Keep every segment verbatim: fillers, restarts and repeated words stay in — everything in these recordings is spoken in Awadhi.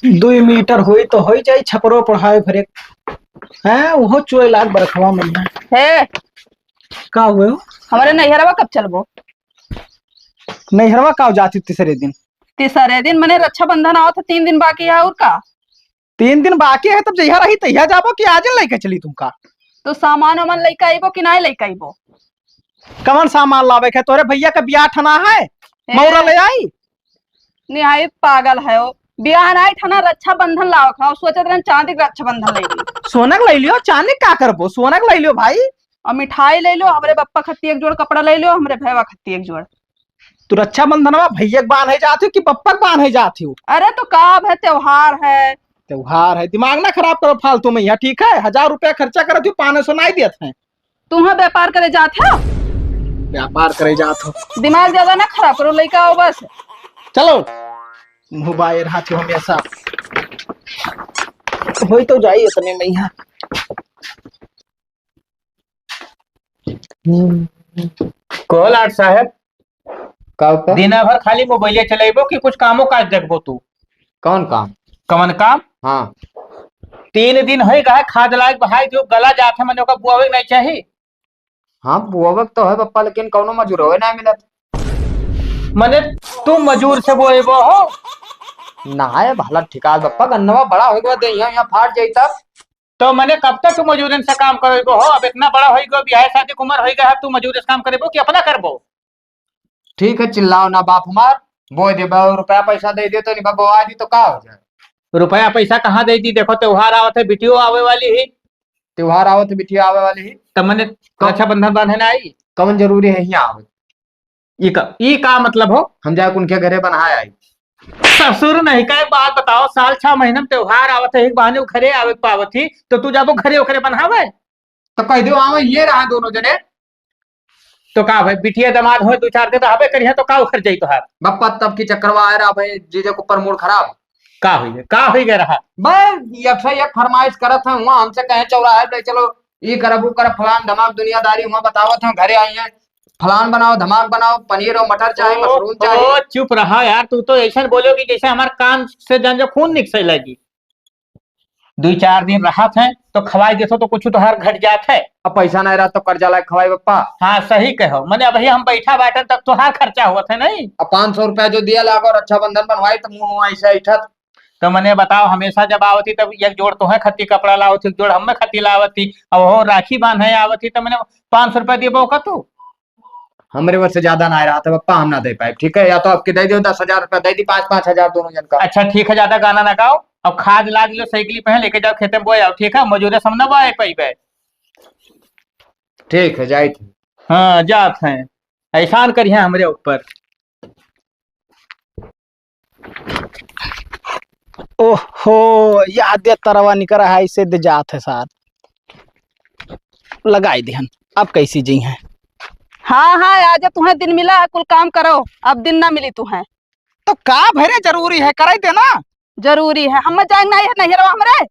दुई मीटर होई तो होई जाई, छपरो पढ़ाए भरे। हैं, उहो चुए लाग बरखवा में है। हे, का हुए हो? हमरे नैहरवा कब चलबो? नैहरवा का जाती तीसरे दिन? तीसरे दिन मने रक्षाबंधन आवत है, तीन दिन बाकी है और का? तीन दिन बाकी है, तब जहिया रही तहिया जाबो कि आज लइके चली तुमका? तो सामान वामान लइके आइबो कि नाहीं लइके आइबो? कवन सामान लावे के? तोरे भैया का बियाह ठना है, ए। मौरा ले आई। निहायत पागल है वो। बियाह नाहीं ठना, रक्षाबंधन लावक है। सोचत रहन चांदी के रक्षाबंधन ले ली। सोना के ले लियो, चांदी का करबो? सोना के ले लियो भाई। और मिठाई ले लो, हमरे बप्पा खत्ती एक जोड़ कपड़ा ले लो, हमरे भैया खत्ती एक जोड़। तू रक्षाबंधनवा भैया के बांधे जात हो कि पप्पा के बांधे जात हो? अरे तो का अब है, त्योहार है। त्योहार है, दिमाग ना खराब करो फालतू में यहाँ, ठीक है? हजार रुपया खर्चा करत हो, पाँच सौ नाई देत हैं। तू वहाँ व्यापार करे जात हो? व्यापार करे जात हो। दिमाग ज्यादा ना खराब करो, लइका आओ बस। चलो, मुँह बायर हाथ हो हमेशा। होई तो जाई इतने में यहाँ। हम्म। कहो लाट साहेब, का होता? दिना भर खाली मोबाइले चलेबो कि कुछ कामो काज देखबो तू? कौन काम? कवन काम? हाँ। तीन दिन होई गए, खाद लायक बहाई दियो, गला जात है, मने ओका बुआवे के नहीं चाही। हाँ, बुआवे के तो है बप्पा, लेकिन कौनो मजूरवे नहीं मिलत। मने तू मजूर से बोएबो हो? ना है, भला ठिकाल बप्पा, गन्नवा बड़ा होई गवा दे, यहाँ, यहाँ फाट जाई तब। तो मने कब तक तू मजूरन से काम करेबो हो? अब इतना बड़ा होई गो, बियाह शादी के उम्र होई गया, अब तू मजूर से काम करेबो कि अपना करबो? ठीक है, चिल्लाओ ना बाप हमार, बोए देबे, रुपया पैसा दे दे तो नहीं बा, बोआ दी तो का हो जाए? रुपया पैसा कहाँ दे दी? देखो, त्योहार आवत है, बिटियो आवे वाली ही। त्योहार आवत है, बिटियो आवे वाली ही। तब मने कब? रक्षाबंधन बांधे ना आई? कवन जरूरी है यहाँ आवे? ई का, ई का मतलब हो? हम जाए उनके घरे बन्हाए आई। ससुर नहीं का, एक बात बताओ, साल छह महीना में त्योहार आवत है, एक बहाने उ घरे आवे के पावत ही, तो तू जाबो घरे ओकरे बन्हावे? तो कह दो, आवे ये रहा दोनों जने। तो का भाई, बिटिया दामाद होए, दो चार दिन रहबे करिहे, तो का उखड़ जाई तोहार? बप्पा तब की चक्करवा आए रहा भाई, जीजे के ऊपर मूड खराब। का होई गए, का होई गए रहा? बस एक से एक फरमाइश करत है, हुआ हमसे कहे चौराहे पे चलो, ई करब, ऊ करब, फलान धमाक दुनियादारी हुआ बतावत हैं, घरे आई हैं, फलान बनाओ, धमाक बनाओ, पनीर और मटर चाहे, ओ, मशरूम चाहे। ओ, चुप रहा यार, तू तो ऐसा बोलो कि जैसे हमारे कान से जान जो खून निकसे लगी। दुई चार दिन रहत है तो खवाई देथो तो कुछ तोहार घट जात है। अब पैसा नहीं रहा तो कर्जा लाए खवाई बप्पा। हाँ, सही कहो, मने अबही हम बैठा बाटन तब तोहार खर्चा होत है नहीं। अब पाँच सौ रुपया जो दिया लागो रक्षाबंधन बनवाई तो मुँह ऐसे ऐठत। तो मने बताओ, हमेशा जब आवत ही तब एक जोड़ तोहे खत्ती कपड़ा लावत ही, एक जोड़ हमें खत्ती लावत ही। अब हो राखी बांधे आवत ही तो मने पाँच सौ रुपया देबो का तू? हमरे वर्ष से ज्यादा ना रहा था बप्पा, हम ना दे पाए, ठीक है? या तो आपके दे दो दस हजार रुपया, दे दी पाँच, पाँच हजार दोनों जन का। अच्छा ठीक है, ज्यादा गाना ना गाओ। अब खाद लाद लो, साइकिल पे लेके जाओ, खेते में बोए आओ, ठीक है? मजूरे से हम ना बोए पाइबे। ठीक है, जाइत है। हाँ, जात हैं, एहसान करिहे हमरे ऊपर। ओहो, याद दे तरवा निकर है, ऐसे दे जात है सार। लगाई दिहन, अब कैसी जी हैं? हाँ, हाँ, आज तुम्हें दिन मिला है, कुल काम करो, अब दिन ना मिली तुम्हें। तो का भरे जरूरी है, कराई देना। जरूरी है, हम जाएंगे नहीं है, नहीं रहो हमरे।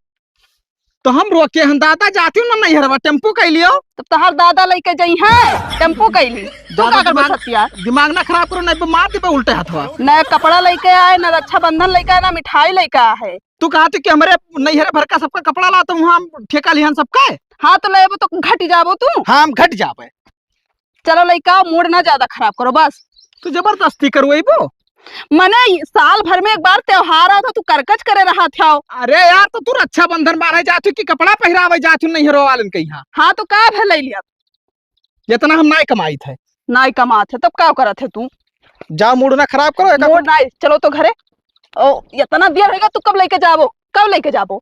तो हम रोके हन दादा, जाती हूँ ना नैहरवा, टेम्पू कइ लियो। तब तोहार दादा लइके जइहैं, टेम्पू कइ ली। तू दादा का करबो दिमाग, सतिया? दिमाग ना खराब करो, नहीं तो मार देबे उल्टे हाथवा। न कपड़ा लइके आए, न रक्षाबंधन लइके आए, न मिठाई लइके आए। तू कहत कि हमरे नैहरे भर का सबका कपड़ा ला, तो वहाँ हम ठेका लिहन सबका। हाँ, तो लेबो तो घट जाबो तू। हाँ, हम घट जाबे। चलो लइका, मूड ना ज्यादा खराब करो बस। तू जबरदस्ती करवइबो? मने, ई साल भर में एक बार त्योहार आवत है, तू करकच करे रहत हौ। अरे यार, तो तू रक्षाबंधन बांधे जात हौ कि कपड़ा पहिरावे जात हौ नैहरो वालन के यहाँ? हाँ, तो का भे लइ लिया? इतना हम नाय कमाइत है। नाय कमात है, तब का करत है तू? जा, मूड ना खराब करो, एका मूड नाय, चलो तो घरे। ओ, इतना देर होइगा, तू कब लइके जाबो? कब लइके जाबो?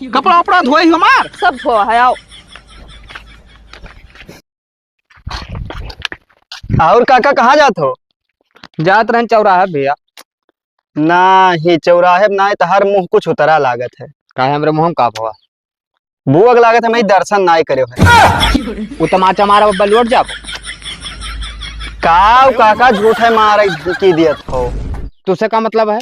कपड़ा उपड़ा धोई हमार? सब धोआ है, आओ। और काका, कहाँ जात हो? जात रहन चौराहा भैया। ना ही चौराहे ना, तहार मुँह कुछ उतरा लागत है। काहे हमरे मुँह में का भवा? बुअक लागत है, मैं दर्शन नाय करे है। उ तमाचा मारा बब्बा लौट जाबो। का काका झूठ है मारे की दियत हो? तुसे का मतलब है?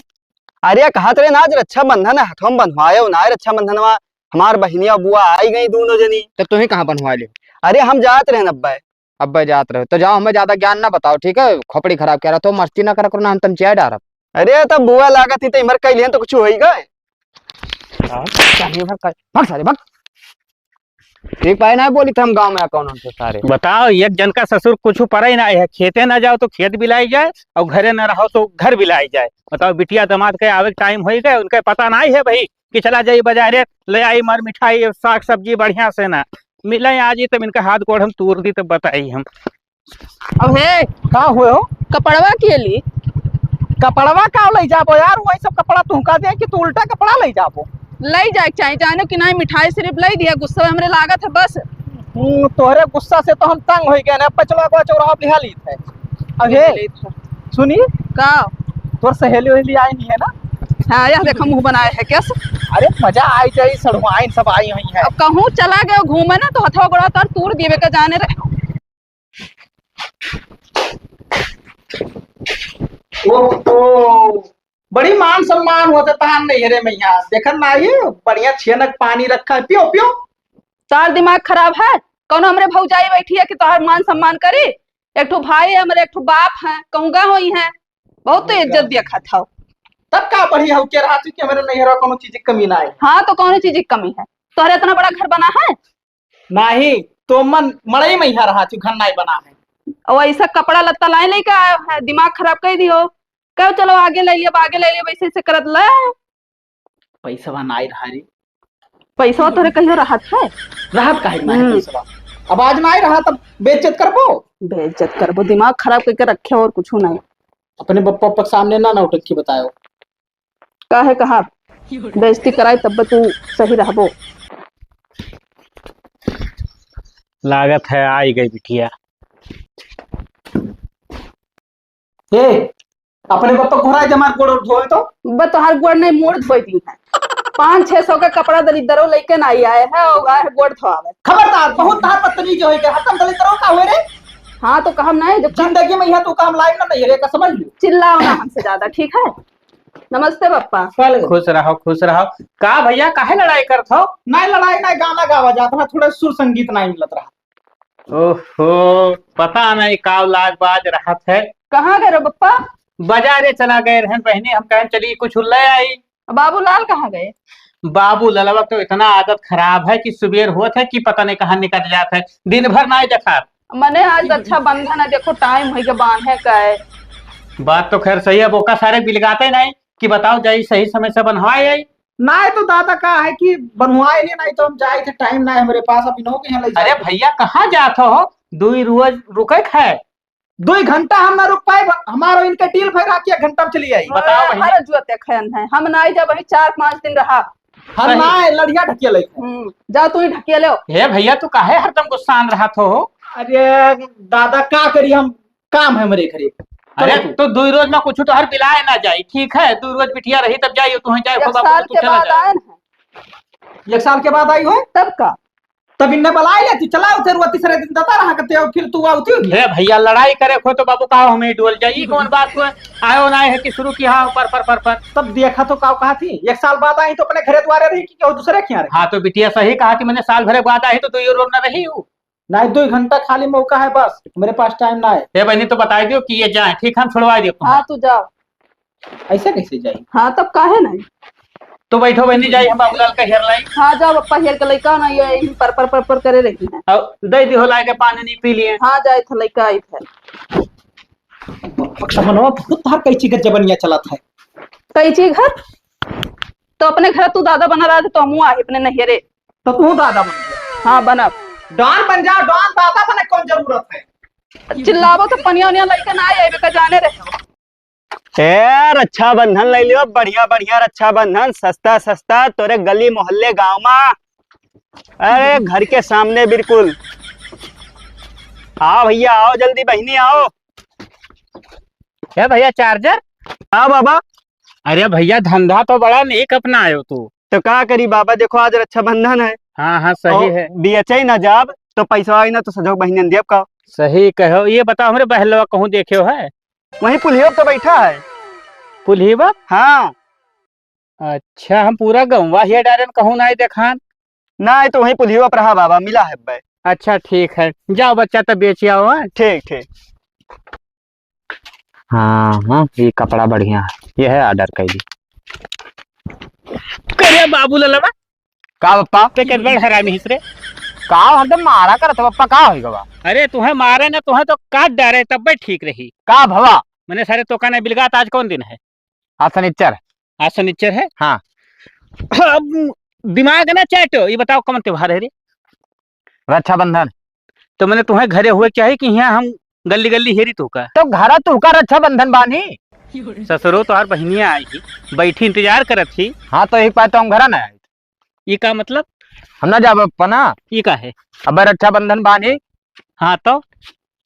अरे कहत रहे ना आज रक्षाबंधन है, हथवा में बंधवायो ना रक्षाबंधनवा, हमार बहिनिया बुआ आई गई दोनों जनी। तो तुम्हें कहाँ बंधवा ले? अरे हम जात रहे अब्बे। अब्बे जात रहे तो जाओ, हमें ज्यादा ज्ञान ना बताओ, ठीक है? खोपड़ी खराब कह रहा तो मस्ती ना करा करो ना, हम तम चिया डारब। अरे, तब बुआ लागत ही, तो इमर कह लिहन, तो कुछ होई गए। हाँ, चल, ये भाग, भाग सारे, भाग। एक बार ना बोली था हम गाँव में कौन उनसे सारे। बताओ, एक जन का ससुर कुछ परा ही ना है, खेते ना जाओ तो खेत बिलाई जाए और घरे ना रहो तो घर बिलाई जाए। बताओ, बिटिया दामाद के आवे के टाइम होई गए, उनके पता ना है भाई कि चला जाई बाजारे, ले आई मर मिठाई, साग सब्जी बढ़िया से ना मिले आज ही, तब इनका हाथ गोड़ हम तोड़ दी, तब बताई हम। अब हे, का हुए हो? कपड़वा के ली? कपड़वा का लई जाबो यार, वही सब कपड़ा तुहका दे कि तू उल्टा कपड़ा लई जाबो? लई जाए के चाही, जानो कि नहीं, मिठाई सिर्फ लई दिया, गुस्सा हमरे लागत है बस। हम्म, तोहरे गुस्सा से तो हम तंग हो गए ना, पचला को चौराहा लिहा ली थे। अब हे, ले ली थे। सुनी? का? तोर सहेली वहेली आई नहीं है ना? हाँ, यह देखो मुंह बनाए है क्या? अरे मजा आई जाई, सड़ुआइन सब आई हुई है। अब कहूँ चला गए घूमे ना तो हथवा गोड़ा तर तूर देवे का जाने रहे। ओहो, बड़ी मान सम्मान होत है तहार नैहरे में यहाँ। देखत ना ही, बढ़िया छेनक पानी रखा है, पियो, पियो। तार दिमाग खराब है? कौनो हमरे भौजाई बैठी है कि तोहार मान सम्मान करी? एक ठो भाई है हमरे, एक ठो बाप है, कहूँगा होई है। बहुत तो इज्जत दिया खात हौ। तब का बढ़िया हो के रहा कि हमरे नैहरा कौनो चीज की कमी ना है। हाँ, तो कौनो चीज की कमी है? तोहरे इतना बड़ा घर बना है? नाही, तो मन मड़ई में यहाँ रहा थी, घर नाई बना है। और ऐसा कपड़ा लत्ता लाए लेके आयो है, दिमाग खराब कर दियो। कहो चलो आगे ले लिया, आगे ले लिया, वैसे ऐसे करत ले। पैसा नाई रहा रे। पैसा तोरे कहियो रहत है? रहत काहे ना है हम्म। पैसा? अब आज नाई रहा तब बेइज्जत करबो? बेइज्जत करबो, दिमाग खराब करके रखे और कुछ नहीं। अपने बप्पा, बप्पा के सामने ना नौटंकी बतायो। काहे कहा? बेइज्जती कराई तब तू सही रहबो। लागत है आई गई बिटिया। ए, अपने बप्पा घुराए जमार गोड़ धोए तो? बस तोहार गोड़ नहीं, मूड़ धोए दी है। पाँच छह सौ का कपड़ा दलिद्दरो लेके ना आई आए है और आए है गोड़ धोआवे। खबरदार, बहुत तार बदतमीज होई गए, हरदम दलिद्दरो का हुए रे? हाँ, तो कहम नहीं, जब जिंदगी में यह तो काम लाइफ ना नहीं रे, का समझ लियो। चिल्लाओ ना हमसे ज्यादा, ठीक है? नमस्ते बप्पा। वालेकुम। खुश रहो, खुश रहो। का भैया, काहे लड़ाई करत हो? नहीं लड़ाई, नहीं, गाना गावा जात रहा, थोड़ा सुर संगीत नहीं मिलत रहा। ओहो, पता नहीं का लाग बाज रहत है। कहाँ गए रहो बप्पा? बाजारे चला गए रहन बहिनी, हम कहें चलिए कुछ ले आई। बाबूलाल कहाँ गए? बाबू ललवा तो इतना आदत खराब है कि सुबेर होत है कि पता नहीं कहाँ निकल जात है, दिन भर नाई देखात। मने आज रक्षाबंधन है, देखो टाइम होई के बांधे का है। बात तो खैर सही है, अब ओका सारे बिलगाते नहीं कि बताओ जाई सही समय से बंधवाए आई। नाई तो दादा का है कि बंधवाए ले, नाई तो हम जाए थे, टाइम नाई हमरे पास, अभी नौ के यहाँ ले अरे जाए। भैया कहाँ जात हो, दुई रोज रुके है। दुई घंटा हम ना रुक पाए, हमारो इनके डील भर आके एक घंटा में चली आई। बताओ भैया। हर जुआ ते खैन है, हम नाई जब वही चार पाँच दिन रहा। हम सही। ना है, लड़िया ढकिया लेके। हम्म, जाओ तू ही ढकिया ले। हे भैया, तू काहे हरदम गुस्सान रहत हो? अरे दादा, का करी हम, काम है हमरे घरे। अरे, चलो तू। तो दुई रोज में कुछ तो हर बिलाए ना जाई, ठीक है? दुई रोज बिटिया रही तब जाइयो, तू ही जाए, एक खुदा साल खुदा तू के चला बाद जाए। आए ना। एक साल के बाद आई हो? तब का? तब इन्ने बलाए ले, तू चला उते रुआ तीसरे दिन देता रहा करते हो, फिर तू आउती हो। हे भैया, लड़ाई करे खो तो बाबू का हमें डोल जाई, ई कौन बात हुआ? आयो ना है कि शुरू किया पर, पर, पर, पर। तब देखा तो काव कहा थी, एक साल बाद आई तो अपने घरे द्वारे रही कि केहू दूसरे के यहाँ रही? हाँ, तो बिटिया सही कहा कि मैंने साल भरे बाद आई तो दुई रोज ना रही हूँ। नहीं, दुई घंटा खाली मौका है बस, मेरे पास टाइम ना है। हे बहनी, तो बताई दियो कि ये जाए, ठीक, हम छुड़वाई दियो तुम्हें। हाँ, तू जाओ। ऐसे कैसे जाई? हाँ, तब काहे नहीं? तो बैठो बहनी, जाई हम बाबूलाल का हेर लाई। हाँ, जाओ बप्पा, हेर के लइका ना, ये यहीं पर, पर, पर, पर करे रही है। अब दे दियो लाए के पानी नहीं पी लिए। हाँ, जाए थे लइका आई थे। बकसमनवा बहुत तार कैची के जबनिया चलत है। कैची घर? तो अपने घर तू दादा बना रहा था, तो हमू आए अपने नैहरे। तो तू दादा बन गया। हाँ, बनब। डॉन बन जा, डॉन, दादा बने कौन जरूरत है? चिल्लावो तो पनिया उनिया लइके ना आए, का जाने रहे हो। ए, रक्षाबंधन ले लियो, बढ़िया बढ़िया रक्षाबंधन, सस्ता सस्ता, तोरे गली मोहल्ले गाँव मा। अरे, घर के सामने बिल्कुल। आओ भैया, आओ जल्दी, बहिनी आओ। क्या भैया, चार्जर? हाँ बाबा। अरे भैया, धंधा तो बड़ा नीक अपनायो तू। तो का करी बाबा, देखो आज रक्षाबंधन है। हाँ, हाँ, सही और है। बेचै ना जाब तो पैसा आई ना तो सजो बहिनी देब का। सही कहो। ये बताओ, हमरे बहलवा कहूँ देखे हो है? वहीं पुलियो पे बैठा है। पुलियो पे? हाँ। अच्छा, हम पूरा गौवा हिया डारेन, कहूँ नाई देखान। नाई तो वहीं पुलियो पे रहा बाबा, मिला है बे। अच्छा, ठीक है, जाओ बच्चा, तब बेच आओ, हाँ? ठीक, ठीक। हाँ, हाँ, ये कपड़ा बढ़िया है। ये है order कर दी। करे बाबू ललवा। का बप्पा? ते के बड़ हरामी हिस रे। का हरदम मारा करत बप्पा, का होई गवा? अरे तुहे मारे ना, तुहे तो काट डारे तब भी ठीक रही। का भवा? मने सारे तो कहने बिलगात आज कौन दिन है? आज शनिचर। आज शनिचर है? हाँ। अब दिमाग ना चाटो, ये बताओ कौन त्योहार है रे? रक्षाबंधन। तो मने तुहे घरे हुए चाही कि यहाँ हम गल्ली गल्ली हेरी तो का? तो घरा तो का रक्षाबंधन बानी। ससुरो तोहार बहिनिया आई ही, बैठी इंतजार करत ही। हाँ, तो एक पाए तो हम घरा ना आई। ई का मतलब? हम ना जाब अपना। ई का है? अबे रक्षाबंधन बानी। हाँ तो?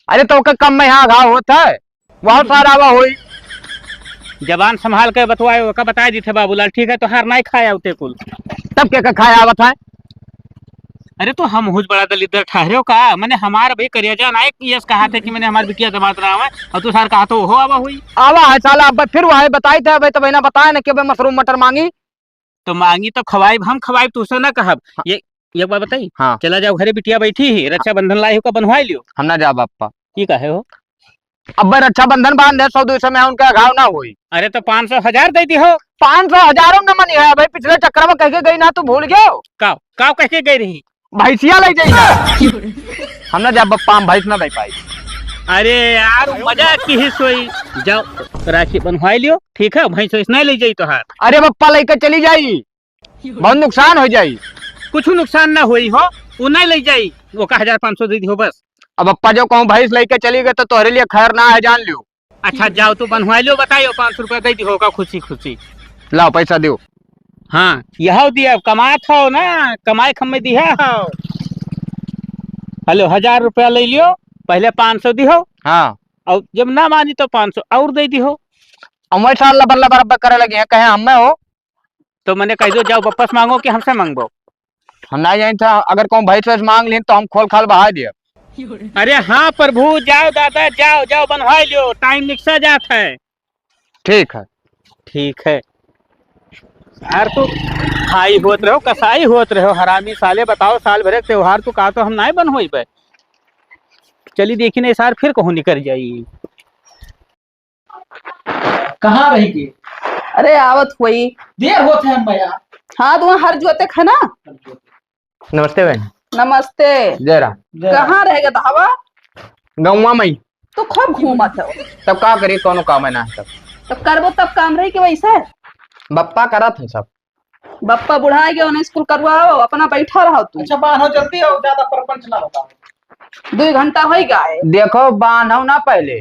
अरे तो ओके कम में यहाँ घाव होत है, बहुत सारा आवा होई। जबान संभाल के बतवाए, ओका बताए दीथे बाबूलाल, ठीक है, तोहार नाई खाए आवते कुल। तब के का खाए आवत है? अरे तो हम हुज बड़ा दलिद्दर ठहरे हो का? मने हमार भाई करियाजा नाई यस कहा थे कि मने हमार बिटिया दामाद ना आवे, और तू सार कहा तो हो आवा हुई। आवा है साला, अब फिर वही बताई थे, भाई तो बहना बताए ना कि भाई मशरूम मटर मांगी। तो मांगी तो खवाइब, हम खवाइब, तुसे ना कहब। हाँ। ये, एक बात बताई? हाँ। चला जाओ घरे, बिटिया बैठी ही, रक्षाबंधन लाई हो का बनवाई लियो। हम ना जाब बप्पा। ई काहे हो? अब्बे रक्षाबंधन बांध है, सौ दो सौ में उनका घाव ना होई। अरे तो पाँच सौ हजार दे दी हो। पाँच सौ हजारों न मनी है भाई, पिछले चक्कर में कह के गई ना, तू भूल गयो? का, का कह के गई रही? भैंसिया ले जाई ना। हम ना जाब बप्पा, हम भैंस ना दे पाई। अरे यार, मजाक की ही सोई। जाओ, राखी बंधवाई लियो, ठीक है, भैंस वैस नहीं ले जाई तोहार। अरे बप्पा, लेके चली जाई, बहुत नुकसान हो जाई। कुछ नुकसान ना होई हो, वो नहीं ले जाई, वो का हजार पाँच सौ दे दी हो बस। अब बप्पा जो कहूँ भैंस लेके चली गई तो तोहरे लिए खैर ना है, जान लियो। अच्छा, जाओ, तू बनवाई लो, बताइयो, पाँच सौ रुपया दे दिहो का खुशी खुशी। लाओ, पैसा दियो। हाँ, यह दिया, कमात हो ना, कमाई खम्मे दिया हो। हेलो, हजार रुपया ले लियो, पहले पाँच सौ दिहो। हाँ। और जब ना मानी तो पाँच सौ और दे दिहो। अमर साल लबर लबर अब करे लगे हैं, कहे हमें हो। तो मैंने कह दो, जाओ वापस मांगो कि हमसे मांगबो? हम ना जानी था, अगर कौन भैंस वैस मांग ली तो हम खोल खाल बहा दिए। अरे हाँ प्रभु, जाओ दादा, जाओ, जाओ, बनवाई लो, टाइम निकसा जात है। ठीक है। ठीक है। यार तू खाई होत रहो, कसाई होत रहो, हरामी साले, बताओ साल भरे के त्योहार तू का तो हम नाय बनवाई बे। चली देखी नहीं सार फिर कहूँ निकल जाई। कहाँ रही के? अरे आवत हुई। देर होत है अम्मा यार। हाँ, तू हर जोते खा ना। नमस्ते बहन। नमस्ते। जय राम। जय राम। कहाँ रह गया धावा? गौवा में। तू खूब घूमत हो। तब का करी, कौनो काम है ना है तब। तब करबो तब काम रही कि वैसे? बप्पा करत है सब। बप्पा बुढ़ा गया, उन्हें स्कूल करवाओ, अपना बैठा रहो तू। अच्छा, बान्हो जल्दी हो, ज्यादा प्रपंच ना बताओ। दो घंटा हो ही गया है। देखो, बान्हो ना पहले,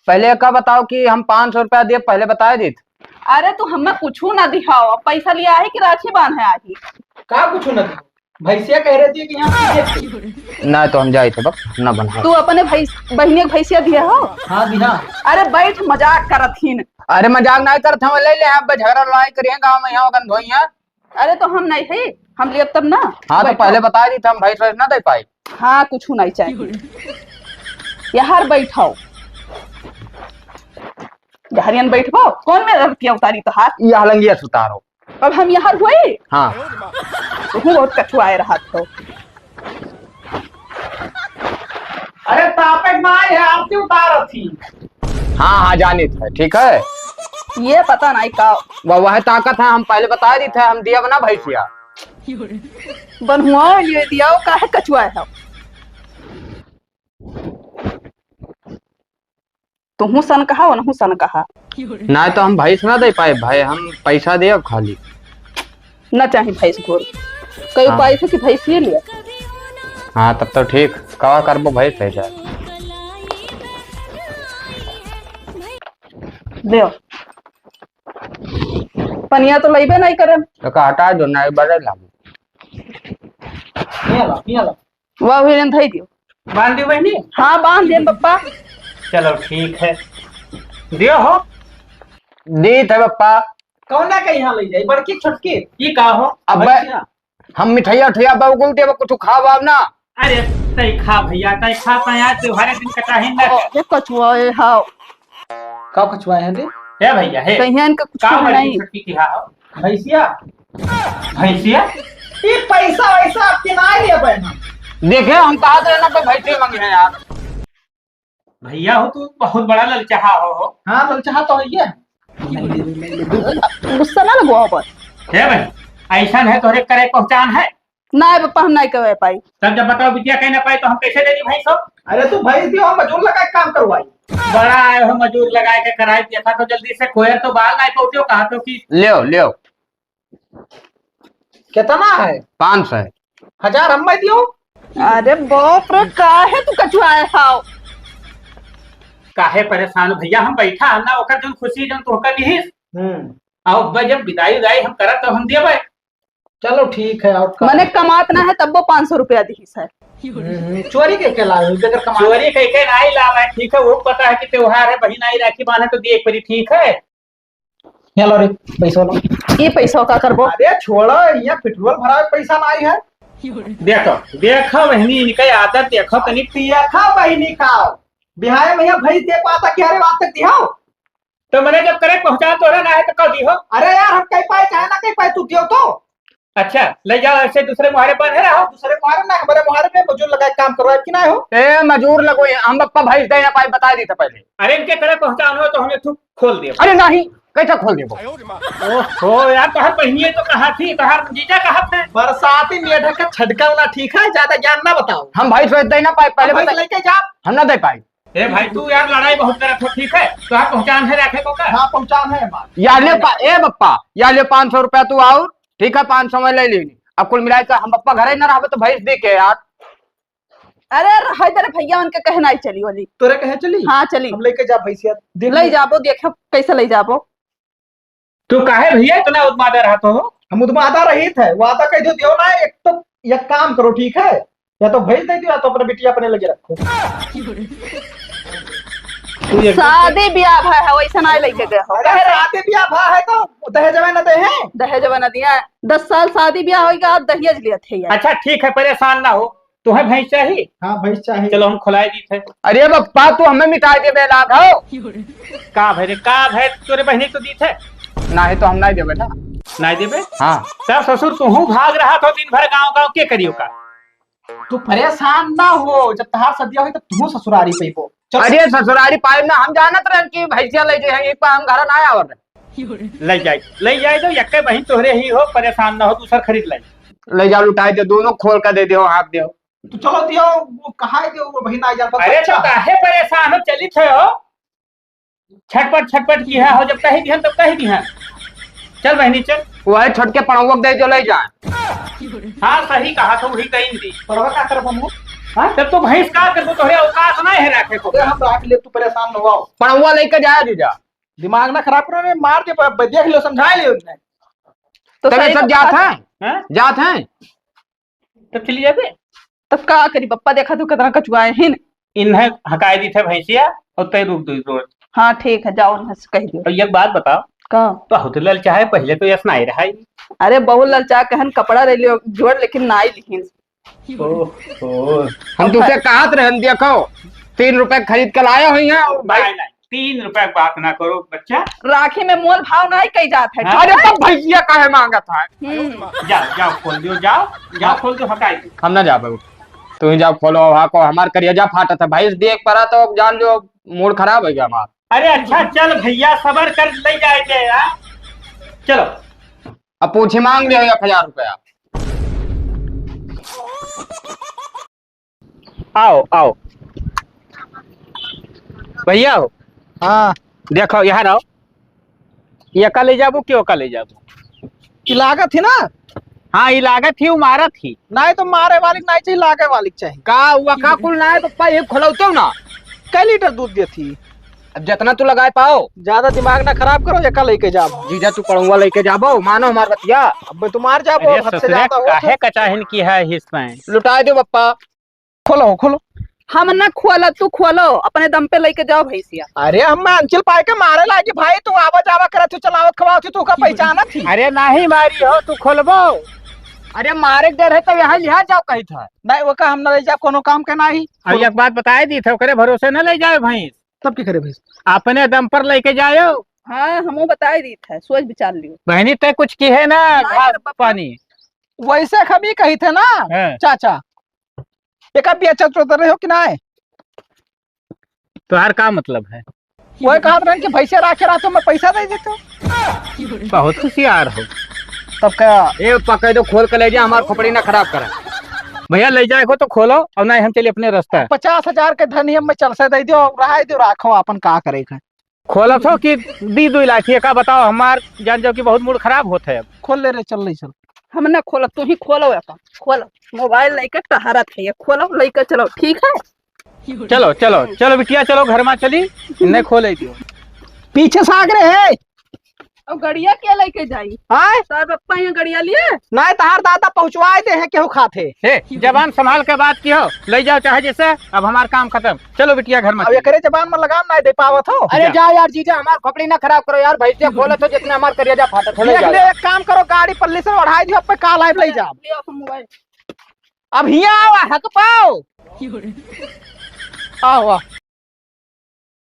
पहले का बताओ कि हम पाँच सौ रुपया दिए, पहले बताए दीत। अरे, तू हमें कुछू ना दिखाओ, पैसा लिया है कि राखी बांधे आई? का कुछू ना दिखाओ? भैंसिया कह रही थी कि यहाँ पीछे थी। ना तो हम जाए थे, बक, ना बना। तू अपने भैंस, बहिनिया के भैंसिया दिया हो? हाँ, दिया। अरे, बैठ, मजाक करत हिन। अरे, मजाक नहीं करत हम, ले ले, हम झगड़ा लड़ाई करिए गाँव में, यहाँ गंधोइया। अरे तो हम नहीं है, हम लेब तब ना। हाँ, तो बैठो। पहले बता दी, तो हम भैंस वैस ना दे पाई। हाँ, कुछ नहीं चाहिए। यहाँ बैठो, यहाँ बैठबो। कौन में रतिया उतारी तो हाथ? यह लंगिया से उतारो। अब हम यहाँ हुए? हाँ। तुम बहुत कछुआए रहा तो। अरे तापे के माई है, आरती उतारत थी। हाँ, हाँ, जानित है, ठीक है। ये पता नहीं का। वह, वह ताकत है, हम पहले बता दी थे, हम दिया बना भैंसिया। बनहुआ लिए दिया, वो काहे कछुआ है? तुहू सन कहा, उनहू सन कहा। ना तो हम भैंस ना दे पाए भाई, हम पैसा दे अब खाली। ना चाही भैंस घोर। कई हाँ। उपाय से कि भैंस ये लिया। हाँ, तब तो ठीक। कवा करबो भैंस ले जाए। देव। पनिया तो लइबे नहीं करे। तो का हटा दो, नहीं बड़े लागू। पिया ला, पिया ला। वाह, वही धई दियो। बांध दियो बहनी? हाँ, बांध दिए बप्पा। चलो ठीक है, दियो हो। दी थे बप्पा। कौना के यहाँ ले जाई, बड़की छोटकी? ई का हो? अबे, अच्छा। हम मिठाइया उठाइया बाबू कुल देबे, कुछ खा बाब ना। अरे, तै खा भैया, तै खा, तै आज त्योहारे दिन कटाही ना। ओ, ये कछुआ, ए, हाव। का कछुआ है रे? ए भैया, हे। कहीं इनका कुछ का बड़की नहीं। छोटकी की हा हो? भैंसिया? भैंसिया? ये पैसा वैसा आपके ना आए रे बहन। देखे, हम कहा तो है ना, कोई भैंसे मांगे हैं यार। भैया हो, तू बहुत बड़ा ललचाहा हो, हो। हाँ, ललचाहा तो है ये। गुस्सा ना लगवाओ बस। हे भाई, ऐसा है तोहरे करे पहचान है? ना बप्पा, हम नहीं कहे पाई। तब जब बताओ बिटिया कहे ना पाई तो हम कैसे दे दी भैंस हो? अरे तू भैंस दियो, हम मजूर लगा के काम करवाई। बड़ा आए हो मजूर लगा के कराई, देखा तो जल्दी से कोयर तो बाल नहीं पहुंचे, कहा तो कि लियो, लियो। कितना है? पाँच सौ है। हजार हम में दियो। अरे बाप रे, काहे तू कचुआए हाव? काहे परेशान भैया, हम बैठा हम ना, ओकर जौन खुशी जौन तोहका दिहिस। हम्म। अब भाई जब विदाई उदाई हम करब तब हम देबै। चलो ठीक है, और का? मने कमात ना है तब वो पाँच सौ रुपया दिहिस है। हम्म, चोरी के के लाए हो, बेगर कमा चोरी के के नहीं लावे, ठीक है, वो पता है कि त्योहार है, बहिन आई राखी बांधे तो दिए एक परी, ठीक है। ये लो रे, पैसा लो। ये पैसा का करबो? अरे छोड़ो, यहाँ पेट्रोल भरावे पैसा नहीं है। देखो, देखो बहिनी, इनके आदत देखो तनी। देखो बहिनी खाओ, बिहार में यहाँ भैंस दे पाता क्या रे, बात करती हो? तो मैंने जब करे पहुंचा तो ना है तो कह दी हो। अरे यार, हम कहीं पाए चाहे ना कहीं पाए, तू दियो तो। अच्छा, ले जाओ, ऐसे दूसरे मुहारे बंद है रहो। दूसरे मुहारे ना, हमारे मुहारे में मजूर लगा के काम करवाए कि ना हो? ए, मजूर लगो, हम बप्पा भैंस दे ना पाए, बता दी था पहले। अरे इनके करे पहुंचान हो तो हमें तू खोल दे। अरे नहीं, कैसे खोल देबो? ओहो यार, तोहर बहिनिये तो कहा थी, तोहर जीजा कहा थे। बरसाती मेढक का छटका वाला ठीक है, ज्यादा ज्ञान ना बताओ। हम भैंस वैस दे ना पाए, पहले हम भैंस बता-, लेके जा। हम ना दे पाए। ए भाई, तू यार लड़ाई बहुत करत हो, ठीक है? तोहर पहचान है राखे को का? हाँ, पहचान है हमार। या ले पा-, ए बप्पा, या ले पाँच सौ रुपया तू और, ठीक है, पाँच सौ मैं ले लेनी। अब कुल मिला के हम बप्पा घरे ना रहबे तो भैंस दे के यार। अरे रहे दे रे भैया, उनके कहे नहीं चली वाली। तोरे कहे चली? हाँ, चली। हम लेके जा भैंसिया, देख ले ले। जाबो, देखो कैसे ले जाबो। तू काहे भैया इतना उदमादा रहत हो? हम उदमादा रहित है, वादा कह दो, दियो ना, एक तो एक काम करो, ठीक है, या तो भैंस दे दियो या तो अपने बिटिया अपने लगे रखो। तू एकदम शादी ब्याह है, है, वैसे ना लेके गए हो। अरे कहे रहे शादी ब्याह भा है तो दहेज में ना दे हैं? दहेज में ना दिया है। दस साल शादी ब्याह होइगा, अब दहेज लिया थे यार। अच्छा ठीक है, परेशान ना हो, तुम्हें भैंस चाहिए? हाँ, भैंस चाहिए। चलो, हम खुलाई दी थे। अरे बप्पा, तू हमें मिटाई देबे लाग हो। का भरे, का भरे, तोरे बहिनी तो दी थे। नाही तो हम नाही देबे ना। नाही देबे? हाँ। तब ससुर, तू हूँ भाग रहा था दिन भर गाँव गाँव, के करियो का? तू परेशान ना हो, जब तहार सदिया होई, तब तू ससुरारी पैबो। चल। अरे, ससुरारी पाइब ना, हम जानत रहन कि भैंसिया ले जाए, एक बार हम घर ना आवर। ले जाए, ले जाए तो यक्के बहिन तोहरे ही हो, परेशान ना हो, दूसर खरीद ले। ले जाओ, लुटाए दे, दोनों खोल कर दे दे, हाथ दे। तू चलो दियो, वो कहाँ है दियो, वो बहिन आ जाता। अरे, तो काहे परेशान हो, चलित है हो, छटपट, छटपट की है हो, जब कही दिहन, तब कही दिहन। चल बहिनी, चल। वही छोटके पड़ौआ के दे जो ले जाए। हाँ, सही कहा, तो वही कहीं दी। पड़वा का करब हम? हाँ, तब तो भैंस का करबो, तोहरे औकात ना है राखे को। अरे, हम राख ले, तू परेशान न हो। पड़ौआ लेके जाया जीजा। दिमाग ना खराब करो रे, मार दे, ब-, ब-, देख लियो, समझा लियो इनने। तो तबे सही सब तो जात कहा है? हैं? जात है? तब चली जाबे। तब का करी बप्पा, देखा तू कितना कचुआए हिन। इन्हें हकाई दी थे भैंसिया और तय रुक दो रोज। हाँ ठीक है, जाओ उन्हें से कह दियो। और एक बात बताओ। का? बहुत ललचाए, पहले तो यस नहीं रहा ही। अरे बहुत ललचा कहन कपड़ा ले लियो जोड़, लेकिन नाई लिहिन। ओहो। हम तुमसे कहत रहन, देखो, तीन रुपए खरीद के लाया हुई है और भाई नहीं, नहीं, तीन रुपए की बात ना करो बच्चा। राखी में मोल भाव नहीं कही जात है, हाँ? ठीक अरे है? तब भैया काहे मांगत है? हम्म। जाओ, जाओ, खोल दियो, जाओ, जाओ, खोल दियो, हटाई दो। हम ना जाबे, तू ही जाओ, खोलो, हाँ को हमार करेजा फाटत है भाई, देख पड़ा तो जान लो मूड खराब हो गया हमार। अरे अच्छा, चल भैया, सबर कर, ले जाए दे यार, चलो। अब पूछी मांग लियो एक हजार रुपया। आओ, आओ। भैया हो। हाँ। देखो, यहाँ रहो। ये का ले जाबो, क्यों का ले जाबो? ई लागत ही ना? हाँ, ई लागत ही, उ मारत ही। नहीं तो मारे वाली नहीं चाहिए, लागे वाली चाहिए। का, हुआ का कुल ना है, पप्पा, ये खोलौते हो ना। कै लीटर दूध देत ही? अब जितना तू लगाए पाओ। ज्यादा दिमाग ना खराब करो, एका लेके जाबो। जीजा, तू पड़ुआ लेके जाबो, मानो हमार बतिया। अब तू मार जाबो, अरे हद से ससुरे, ज्यादा हो तो। काहे कचाहिन की है हिस्सा में? लुटाए दो पप्पा। खोलो, खोलो। हम ना खोला, तू खोलो, अपने दम पे लेके जाओ भैंसिया। अरे हम अंचल पाए के मारे लागी भाई, तू आवा जावा करत हो, चलावत खवावत हो, तू का पहचानत ही? अरे नहीं मारी हो, तू खोलबो। अरे मारे के डर है तो यहाँ लिहा जाओ कही था। नहीं, वो का हम ना ले जाब, कोनो काम के नहीं। अब एक बात बताए दी थे, ओकरे भरोसे न ले जाए भैंस। तब की करे भैंस? अपने दम पर लेके जायो। हाँ, हमहू बताए दी थे, सोच विचार लियो। बहनी ते कुछ की है ना, नहीं घास रे पप्पा। पानी। वैसे हम ही कही थे ना, हाँ। चाचा, एका बेचत तो रहे हो कि नहीं? तोहार का मतलब है? वही कहत रहन कि भैंसे राखे रहते, मैं पैसा दे देते। बहुत होशियार हो। तब का? ए, पकड़ दो, खोल के ले जा, हमार खोपड़ी ना खराब करा। भैया, ले जाए को तो खोलो, और नहीं हम चलिए अपने रास्ता। पचास हजार के धन ही हम चल से दे दियो, रहा दियो, राखो अपन, का करे का। खोलत हो कि दी दुई लाठी, का बताओ, हमार जान जाओ कि बहुत मूड खराब होत है अब। खोल ले रे, चल ले चल। हम ना खोलब, तू ही खोलो अपन, खोलो। मोबाइल लेके टहरत है ये, खोलो, लेके चलो, ठीक है? चलो, चलो, चलो बिटिया, चलो घर में चली, इन्हें खोले दियो। पीछे से आग रहे है। अब गड़िया के लेके जाई? आय? तोर पप्पा यहाँ गड़िया लिए? नहीं, तहार दादा पहुँचवाए दे हैं, केहू खात है। ए, जबान संभाल के बात किहो, ले जाओ चाहे जैसे, अब हमार काम खत्म। चलो बिटिया घर में अब चली। एकरे जबान में लगाम नहीं दे पावत हो। अरे जा। जाओ यार जीजा, हमार खोपड़ी ना खराब करो यार, भैंसिया खोलत हो जितना हमार करेजा फाटत हो, ले देख जाओ ले, यार। एक काम करो, गाड़ी पल्ली से ओढ़ाई दियो, अब पे काल आइब ले जाओ। ले अपन मोबाइल। अब हियाँ आओ, हक पाओ। आओ, आओ।